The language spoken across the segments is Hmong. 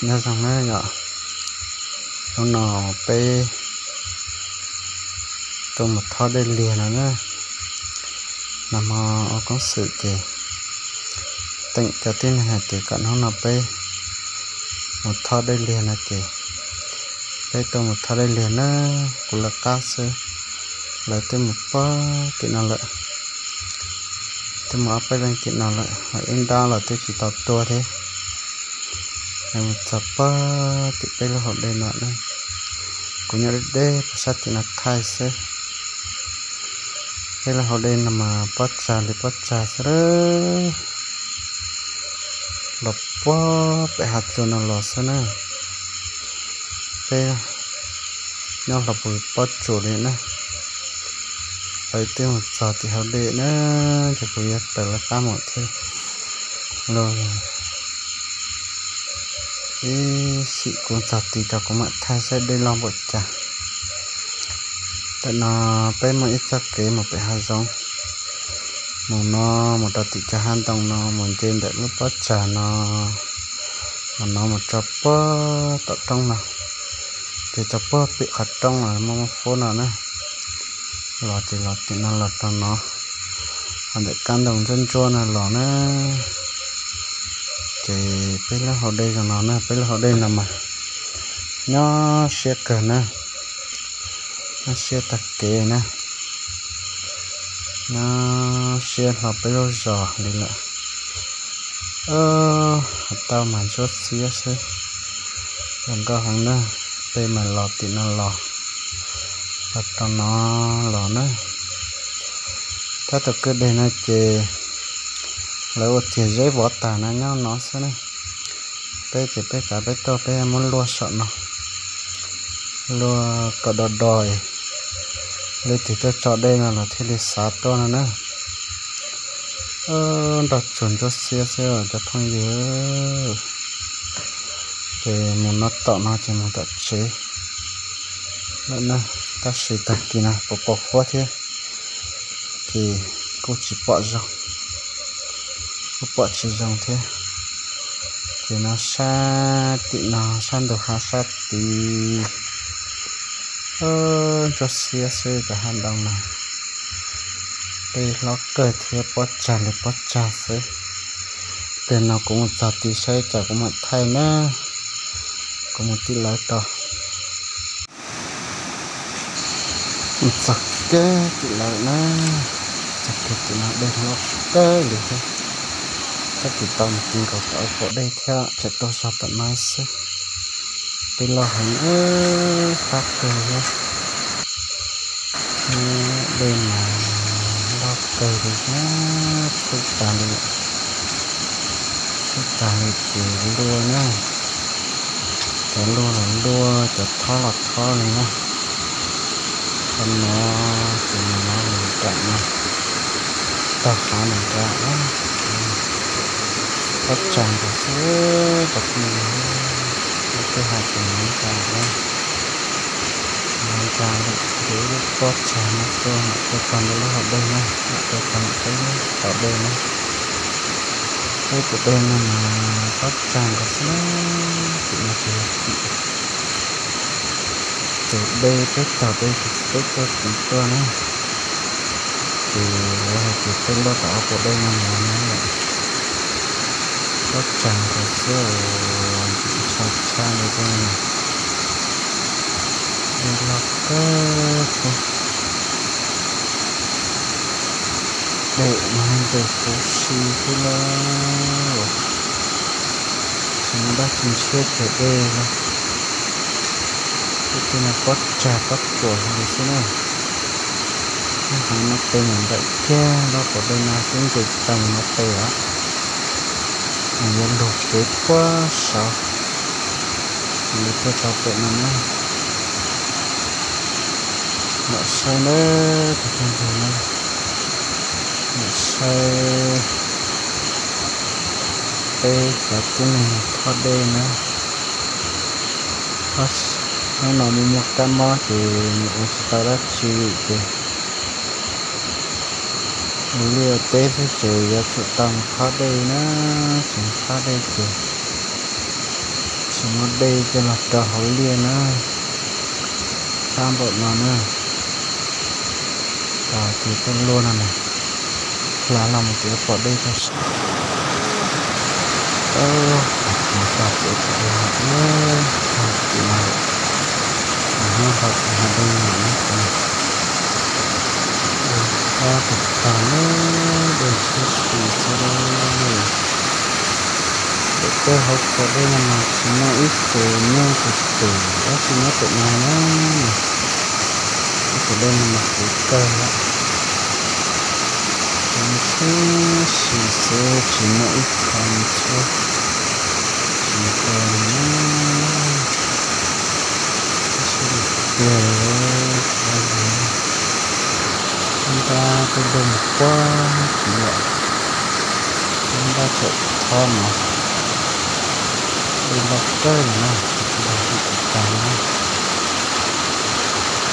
Nyob zoo na yom, hnub no peb tuaj mus thob dej liag no na. Nag hmo ua koob xwm ces teem cov tib neeg hais tias kom hnub no peb mus thob dej liag no ces peb tuaj mus thob dej liag na. Kuv lawv qab xwb, lawv twb mus pog tim no lawm, twb mus ob peb leeg tim no lawm, ho ib nrab los twb tsis tau tuaj thiab. Lawv mus txog pog tim peb lub hauv dej no na. Kuv nyob deb deb pem sab tim no thaij xwb. Peb lub hauv dej no mas pob tsag li pob tsag xwb, los puag pem hav tsuag no los xwb na. Peb nyob hlo puag pob tsuas li na. Lawv twb mus txog tim hauv dej na, ces kuv yuav raws lawv qab mus thiab lauj. Ib sim kuv txog tid rau kuv mam thaij saib dej loj npaum cas. Ntawm no peb muaj ib txoj kev mus pem hav zoov, mus no mus rau tim cov hav ntoo no, mus nce ntawm lub pob tsag no, mus no mus tso puag tom roob no, ces tso puag pem qhov roob no muaj muaj fub no na. Los ces los tim no los rau no, ho ntawm kab ntoo ntsuab ntsuab no los na. Ces peb lub hauv dej zoo no na, peb lub hauv dej no mas nyob siab kawg na, nyob siab tag kev na, nyob siab hlo peb lub zos li lawm. Ho tau mas ntsuab xiab xwb, zoo nkauj heev na. Peb mas los tim no los, los rau no los na. Tab tom kwj deg no ces lawv ua tiag zeb vov tag no nyob no xwb na. Peb ces peb kav peb tuaj peb muab luaj saum no, luaj kom do do, leej twg tuaj tso dej no los thiaj li xav tuaj no na. Nroj tsuag ntsuab xiab xwb cov phooj ywg. Ces mus no tom no ces mus tom tsev lawm na, tab sis tag kis no pos pos huab thiab ces kuj tsis pom zoo, kuj pom tsis zoo thiab. Ces no sab tim no sab ntug hav sab tid, ntsuab xiab xwb cov hav ntoo no. Dej hlob kawg thiab pob tsag li pob tsag xwb. Pliag no kuv mus txog tid saib cas kuv mam thaij na. Kuv mus tim lawv tod. Mus txog kiag tim lawv na, txog kiag tim no dej hlob kawg li thiab. Tab sis tau mus ti nkaus tom ub pom dej thiab tseem tuaj zog tom no xwb. Dej loj heev, qab kawg thiab. Dej mas loj kawg li thiab, txhub tas li, txhub tas li ces luaj na. Cov luaj los luaj, cov thob los thob li na. Qhov no ces mus no mus nram no, taug hav mus nram na. Pob tsag nkaus xwb cov phooj ywg, lub kwj ha ces mus nram na. Mus nram lawm ces lub pob tsag no xwb mam tuaj txog ntawm lub hauv dej na, mam tuaj txog ntawm peb lub hauv dej na. Peb tus dej no mas pob tsag nkaus xwb na, tim no ces yog tim tus dej peb taug dej peb tuaj tid tuaj na. Ces lawv hais tias peb luaj tom ub pom dej no mus no lawm. Pob tsag nkaus xwb, ntshai tshaj li tuaj no. Dej loj kawg thiab. Dej mas ntuj huv si xwb lauj. Tsis muaj dab tsi ntshiab kiag dej li. Tej no pob tsag pob tsuas li xwb na. Nyob hauv no pem mas nrawm kiag, lub hauv dej no twb nce tag mus no pem os. Nws yuav lug kev puag saud, nws li tuaj tau pem no na. Lam saib na, tus phooj ywg na, lam saib peb cov tib neeg mus thob dej na. Hnub no muaj muaj kab mob ces nws ua tsis tau dab tsi ces ua liaj ua teb xwb ces yuav tsum tau mus thob dej na. Tsis mus thob dej ces tsis Muab dej coj los rau hauv liaj na, sab npaum no na. Tos ces tuaj luaj no na, hla los mus ces pom dej tau sab. Tos ces tau dej no, hnub hlau ces hav dej no na. Dej tag tag na, dej siab si xwb lauj. Pem tej hauv paus dej no mas tsis muaj ib tus nyuj tus twm dab tsi nyob pem no na. Ib paus dej no mas huv kawg lawm. Siab si xwb, tsis muaj ib qho ntsuab tsis nto li na. Siab tiag li, nrab twb dub mus puag tid lawm. Nrab tseem thob no, dej loj kawg li na, tsis tau tag li na.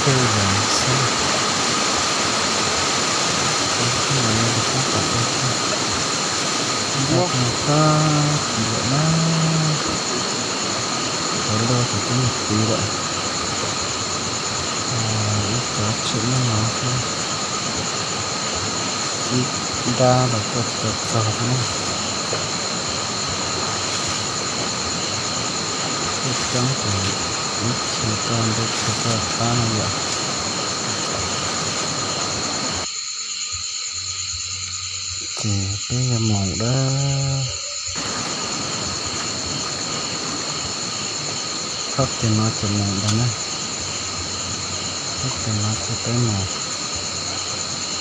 Tej zaum xwb, nrab tag tid lawm na. Cov luaj ces twb mus tid lawm. Ib cov tseem muaj no thiab, ib nrab los tuaj tsis tau txog thiab na. Tuaj coob ces ib txhia tuaj ntej txhia tuaj qab no yom. Ces peb yuav mus dab. Thob kiag no ces mus ntag na. Thob kiag no ces peb mus.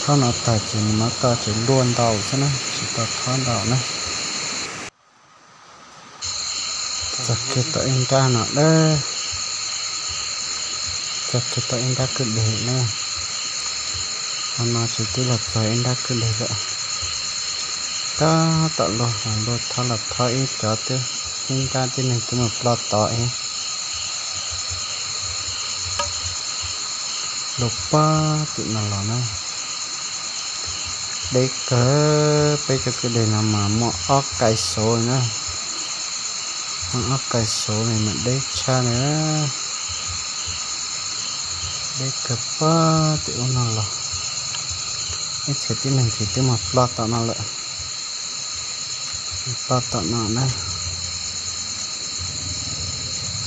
Thob no tag ces mus no toj ces luaj ntau xwb na, tsis tau thob ntau na. Txog kiag tau ib nrab no dab. Txog kiag tau ib nrab kwj deg na. Qhov no ces twb los txog ib nrab kwj deg lawm. Tab tom luaj, luaj thob los thob ib cov twb, ib nrab tib neeg twb mus ploj tod ib. Luaj puag tim no los na. Deb kawg, peb cov kwj deg no mas muaj ob qai saud na. Muaj ob qai saud li mas deb tshaj li. Deb kawg puag tim ub no los. Ib txhia tib neeg ces twb mus ploj tom no lawm. Ploj tom no na.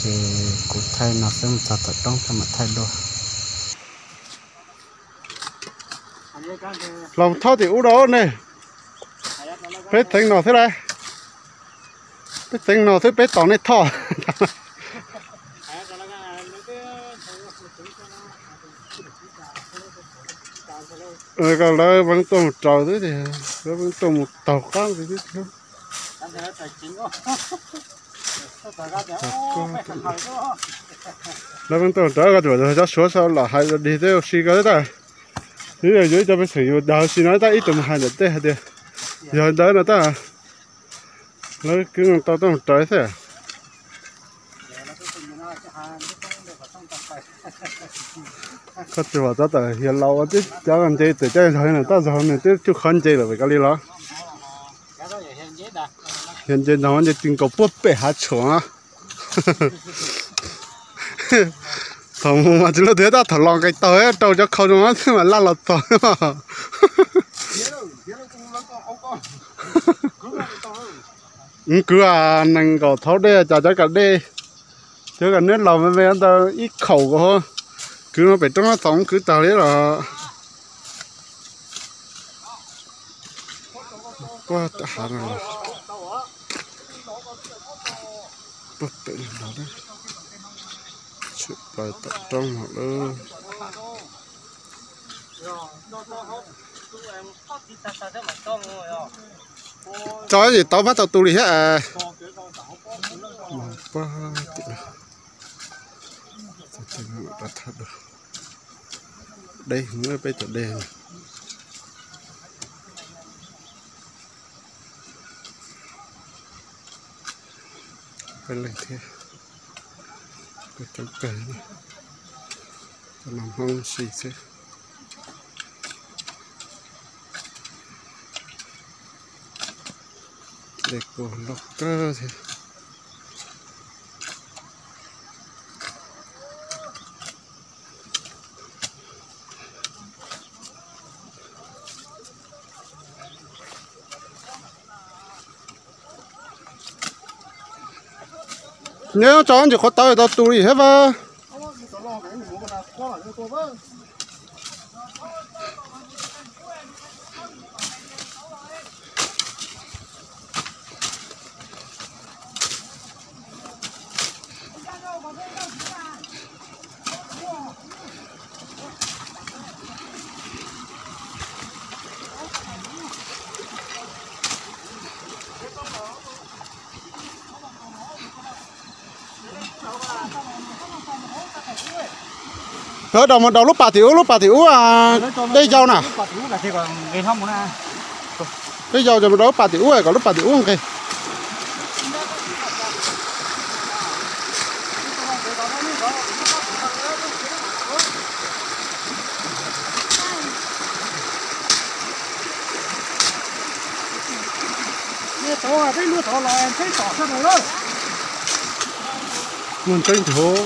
Ces kuv thaij no xwb, mus txog tom roob tso mam thaij dua. Los thauj tim ub rau ne. Peb teev no xwb lauj. Peb teev no xwb peb tos nej thauj. Lawv veev tuaj mus raws xwb tias, lawv veev tuaj mus taug qab xwb. Lawv veev tuaj mus raws koj tsuas cov Suav los hais dig teb ua si ko tab. Yog yuav ib co pej xeem yus dag si no tab ib tug mus hais ntawm tej hais tias yog ntawd no tab. Lawv kwv tau tuaj mus raws xwb. Koj tsis pom txog tam hiav laus twb cov nce tes coj zog na, tab zog nws twb cuj qhov nce lawm pem koj li los. Hiav nce ntog nce ti nkaus puag pem hav tshuam. Thaum mus mas tsis luaj twg tab, thaum los nqes taug rau cov khau zoo mas laj los txog. Kwv nees nkaum thaum dej cas cov kam dej, cov kam neb laus me me ntawd ib khaum. Kwv no pem roob no txaus kwv tag li los. Puag tom hav no los, puag pem no, tshwm plaws tom roob no lawm. Tso es tau pab tau tus li thiab. Puag tim no, deb heev peb cov dej. Peb leeg thiab, peb coob kawg, cov no Hmoob si xwb. Dej kuj loj kawg thiab. Nyob tso ntsis qhuav tawv tau tus li thiab vas. Peb rau mus rau lub pas tim ub, lub pas tim ub dej yau na. Dej yau ces mus rau lub pas tim ub kom lub pas tim ub nqig. Muaj ntseeb nrog.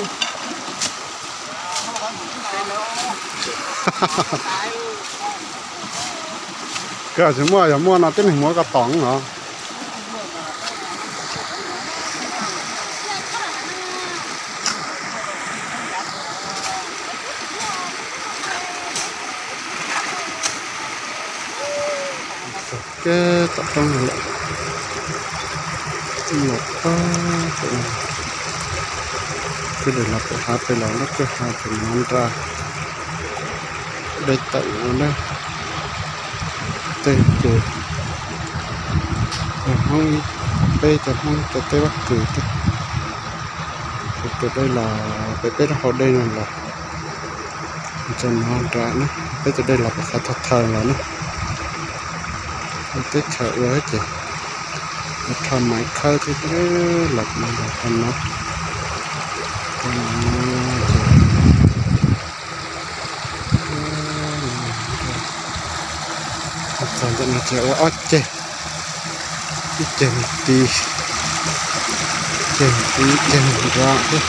Kawg tsis muaj, yog muaj no tib neeg muab koj tom no. Txog kiag tom roob no lawm. Los pab, twb los pem hav pem los lub kwj ha pem no nra dej tawm no na. Tej ces cov Hmoob, peb cov Hmoob cov teb Vaj Kwm tej, ces tus dej los pem peb lub hau dej no los txog no nra na, peb tus dej los pem qhov thawj thawj los na. Teb chaws ua ces ua rho maiv khawb thiab los no los rau no. Rau no ces txog ntawm no ces ua ob ceg, ib ceg mus ti, ceg mus ti, ib ceg mus nram thiab.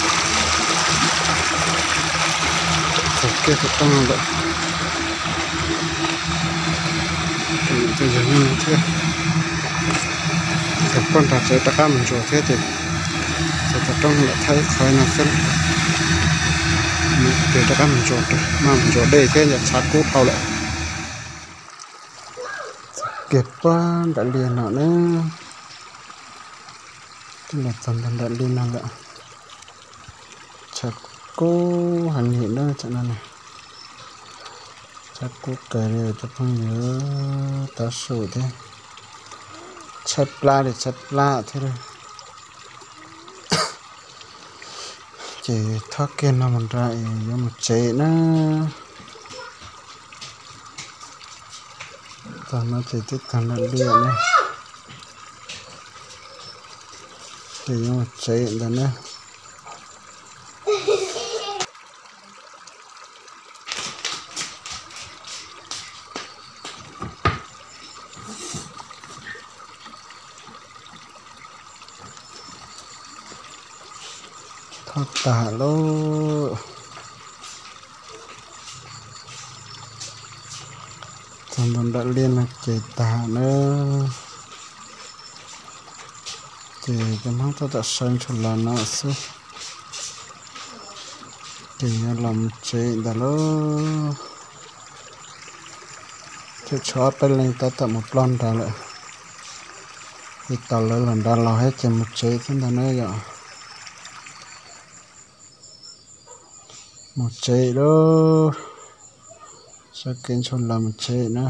Txog kiag tom roob lawm. Ces yog li no thiab, ces poj nrag tsev rov qab mus ntsuas thiab ces txog tom roob lawm thawb ib qho no xwb. Ces rov qab mus ntsuas, maj mus ntsuas dej thiab yog tshav kub dhau lawm. Kiag pab nram liaj no na, twb los txog nram liaj no lawm. Tshav kub heev li na, tsam no na, tshav kub kawg li cov phooj ywg, tav su thiab, tshaib plab li tshaib plab thiab. Ces thov kiag no mus nram es yuav mus tsev na. Txog no ces twb tag nram liaj na, ces yuav mus tsev ntawd na. Thov tag lauj. Txog ntua nram liaj no ces tag na. Ces cov Hmoob tab tom sawv ntsug los no xwb. Ces yuav los mus tsev ntawd lauj. Ces tshuav ob peb leeg tab tom mus ploj nrad lawm. Ces tos lawv los nrad los thiab ces mus tsev xwb ntag na yom. Mus tsev lauj. Sawv kev ntsug los mus tsev na.